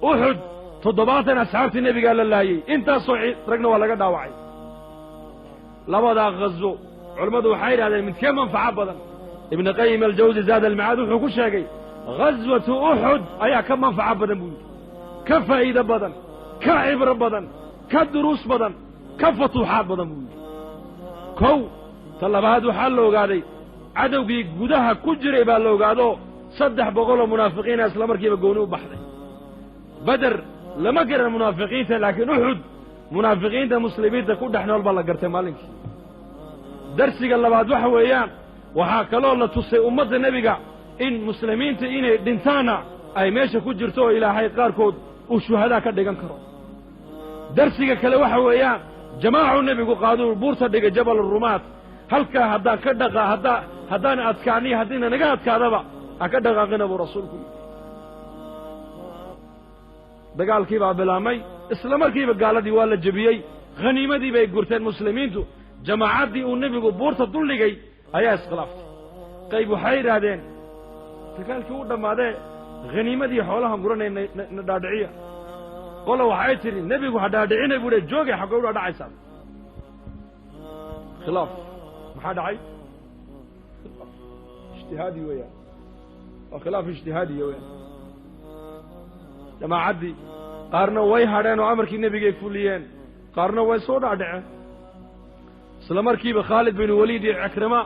Uxud 70 asxaabtii nebigaa la laayey, intaasoo ragna waa laga dhaawacay. Labadaa ghazo culammadu waxay yidhahdeen midkee manfaco badan? Ibnu Qayim Aljawsi Zaad Almicaad wuxuu ku sheegay ghaswatu Uxud ayaa ka manfaco badan buu yidhi, ka faa'iido badan, ka cibro badan, ka duruus badan, ka futuuxaad badan buu yidhi. Kow ta labaad waxaa la ogaaday cadowgii gudaha ku jiray baa la ogaado 300 oo munaafiqiina isla markiiba gooni u baxday. Beder lama garan munaafiqiinta, laakiin Uxud munaafiqiinta muslimiinta ku dhex nool baa la gartay maalinkii. Darsiga labaad waxa weeyaan waxaa kaloo la tusay ummadda nebiga in muslimiinta inay dhintaanna ay meesha ku jirto oo Ilaahay qaarkood uu shuhadaa ka dhigan karo. Darsiga kale waxa weeyaan jamaacuu nebigu qaaduu buurta dhigay Jabal Rumaat, halkaa haddaan ka dhaqa haddaan adkaaniyo haddiina naga adkaadaba ha ka dhaqaaqina buu rasuulku yidhi. Dagaalkii baa bilaabmay, isla markiiba gaaladii waa la jebiyey, khaniimadii bay gurteen muslimiintu. Jamaacaddii uu nebigu buurta duldhigay ayaa iskhilaaftay. Qayb waxay yidhaahdeen dagaalkii u dhammaadee khaniimadii xoolahan guranay na dhaadhiciya. Qola waxay tidhi nebigu ha dhaadhicinay buu le, joogay xaggay u dhaadhacaysaa. Khilaaf maxaa dhacay? Khilaaf ijtihaadi weeyaan, waa khilaaf ijtihaadiya weeyaan. Jamaacaddii qaarna way hadheen oo amarkii nebigay fuliyeen, qaarna way soo dhaadhaceen. Isla markiiba Khaalid bin Waliid iyo Cikrima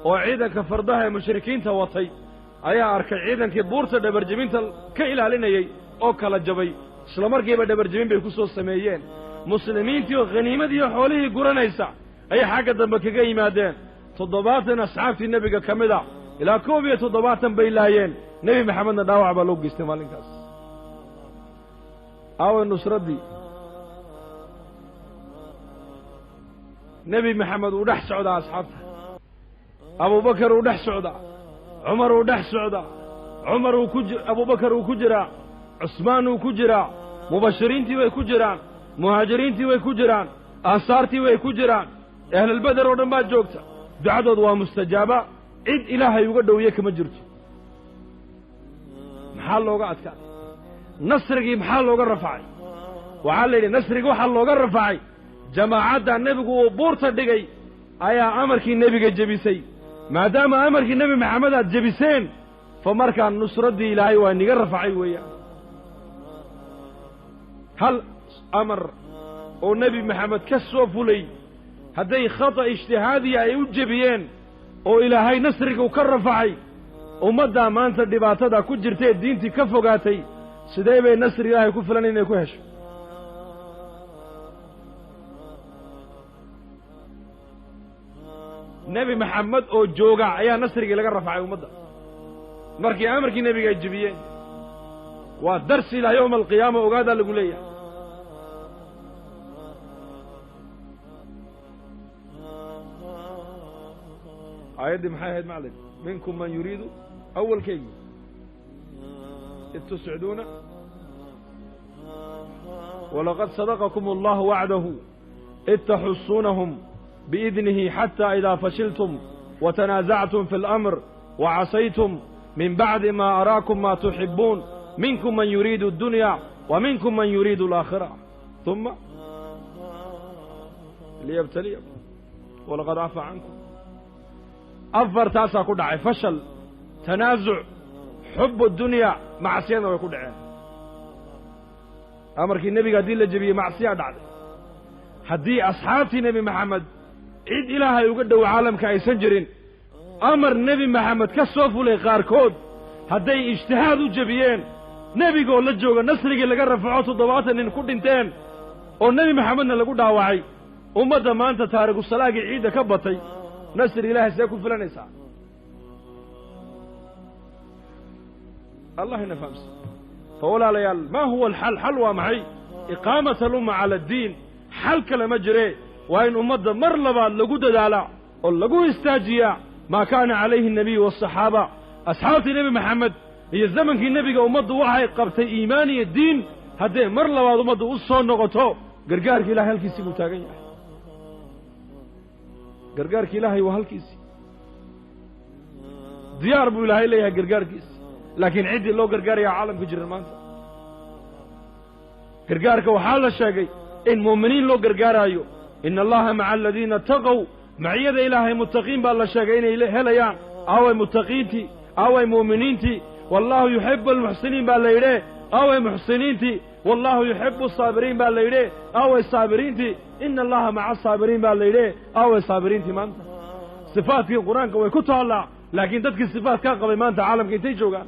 oo ciidanka fardaha ee mushrikiinta watay ayaa arkay ciidankii buurta dhabarjebinta ka ilaalinayey oo kala jabay. Isla markiiba dhabarjebin bay ku soo sameeyeen. Muslimiintii oo khaniimadii xoolihii guranaysa ayay xagga dambe kaga yimaadeen. 70 asxaabtii nebiga ka mid a ilaa 71 bay laayeen. Nebi Maxamedna dhaawac baa loo geystay maalinkaas. Aaway nusraddii? Nebi Maxamed uu dhex socdaa asxaabta, Abubakar uu dhex socdaa, Cumar uu dhex socdaa, Cumar uu ku Abubakar uu ku jiraa, Cusmaan uu ku jiraa, mubashiriintii way ku jiraan, muhaajiriintii way ku jiraan, ansaartii way ku jiraan, ahlulbeder oo dhan baa joogta. Ducadoodu waa mustajaaba, cid Ilaahay uga dhowiye kama jirto. Maxaa looga adkaaday nasrigii? Maxaa looga rafacay? Waxaa la yidhi nasrigii waxaa looga rafacay jamaacadda nebigu uu buurta dhigay ayaa amarkii nebiga jebisay. Maadaama amarkii Nebi Maxamed aad jebiseen, fa markaa nusraddii Ilaahay waa niga rafacay weeyaan. Hal amar oo Nebi Maxamed ka soo fulay hadday khata ijtihaadiya ay u jebiyeen oo Ilaahay nasrigu ka rafacay, ummaddaa maanta dhibaatada ku jirtaee diintii ka fogaatay sidee bay nasri Ilaahay ku filan inay ku hesho? Nebi Maxamed oo jooga ayaa nasrigii laga rafacay ummadda markii amarkii nebiga ay jebiyeen. Waa darsi ilaa yowma alqiyaama ogaadaa lagu leeyahay. Aayaddii maxay ahayd macalin? Minkum man yuriidu awalkeygii id tusciduuna walaqad sadaqakum allahu wacdahu id taxusuunahum biidnihi xataa idaa fashiltum watanaasactum fi اlamr wacasaytum min bacdi ma araakum ma tuxibuun minkum man yuriidu addunya wa minkum man yuriidu alaakhira uma liyabtaliyakum walaqad cafaa cankum. Afartaasaa ku dhacay fashal, tanaasuc, xubu dunya, macsiyadna way ku dhaceen. Amarkii nebiga haddii la jebiyey macsiyaa dhacday. Haddii asxaabtii Nebi Maxamed cid Ilaahay uga dhow caalamka aysan jirin, amar Nebi Maxamed ka soo fulay qaarkood hadday ijtihaad u jebiyeen, nebigoo la jooga nasrigii laga rafaco 70 nin ku dhinteen oo Nebi Maxamedna lagu dhaawacay, ummadda maanta taariku salaagii ciidda ka batay nasri Ilaahay see ku filanaysaa? Allah ina fahamsi. Fa walaalayaal, maa huwa alxal? Xal waa maxay? Iqaamat alumma cala addiin. Xal kale ma jire, waa in ummadda mar labaad lagu dadaalaa oo lagu istaajiyaa maa kaana calayhi annabiyu waasaxaaba. Asxaabtii Nebi Maxamed iyo zamankii nebiga ummaddu waxay qabtay iimaan iyo diin. Hadday mar labaad ummaddu u soo noqoto, gargaarka Ilahay halkiisii buu taagan yahay. Gargaarka Ilaahay waa halkiisii, diyaar buu Ilaahay leeyahay gargaarkiisi, laakiin ciddii loo gargaarayaa caalamka jiran maanta. Gargaarka waxaa la sheegay in mu'miniin loo gargaaraayo. Ina allaha maca aladiina taqow, maciyada ilaahay muttaqiin baa la sheegay inay helayaan. Aaway muttaqiintii? Aaway mu'miniintii? Wallaahu yuxibu almuxsiniin baa la yidhi. Aaway muxsiniintii? Wallaahu yuxibu asaabiriin baa la yidhi. Aaway saabiriintii? Ina allaha maca asaabiriin baa la yidhi. Aaway saabiriintii? Maanta sifaadkii qur-aanka way ku taallaa, laakiin dadkii sifaadkaa qabay maanta caalamka intay joogaan.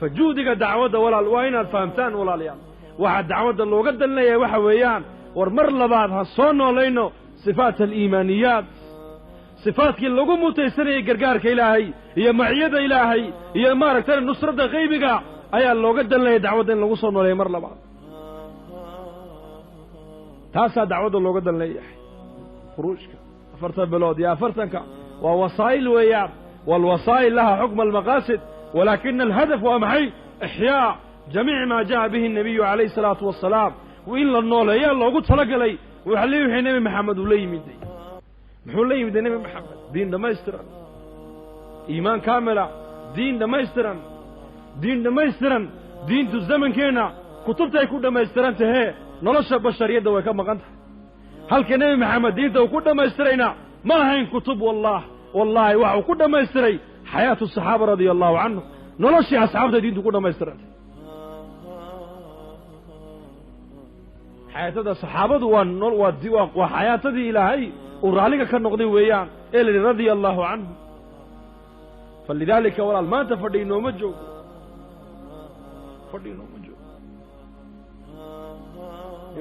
Fa juhdiga dacwadda walaal waa inaad fahamtaan walaalayaal. Waxaa dacwadda looga dalinayaa waxa weeyaan, war mar labaad ha soo noolayno sifaat aliimaaniyaat, sifaadkii lagu mutaysanayay gargaarka ilaahay iyo maciyada ilaahay iyo maaragtay nusradda qaybiga ayaa looga dalinaya dacwadda in lagu soo nooleeyo mar labaad. Taasaa dacwadda looga dan leeyahay. Khuruujka 40 bilood iyo 40-ka waa wasaa'il weeyaan, waalwasaa'il laha xukma almaqaasid, walaakina alhadaf waa maxay? Ixyaa jamiic maa ja'a bihi annabiyu calayhi salaatu wassalaam. In la nooleeyaa loogu talagalay waxa le wixii nebi maxamed uu la yimiday. Muxuu la yimiday nebi maxamed? Diin dhammaystiran, iimaan kaamila, diin dhammaystiran, diin dhammaystiran. Diintu zamankeenna kutubtay ku dhammaystiran tahee, nolosha bashariyadda way ka maqan tahay. Halka nebi maxamed diinta uu ku dhammaystirayna ma ahayn kutub, wallah wallaahi waxa uu ku dhammaystiray xayaatu saxaaba radia allahu canhu, noloshii asxaabta diintu ku dhammaystirantay. Xayaatada saxaabadu waa xayaatadii ilaahay uu raalliga ka noqday weeyaan, ee la yidhi radia allahu canhu. Falidaalika walaal maanta fadhi inooma joogo, fadhi inooma joogo.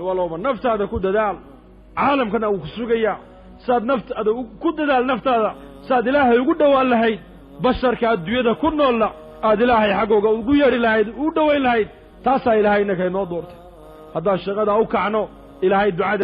Walowba naftaada ku dadaal, caalamkana uu ku sugayaa. Saad naftaada ku dadaal, naftaada saad ilaahay ugu dhowaan lahayd, basharka adduunyada ku noolna aad ilaahay xaggooga ugu yeedhi lahayd, u dhowayn lahayd. Taasaa ilaahay innaka inoo doortay. Haddaan shaqadaa u kacno, ilaahay ducada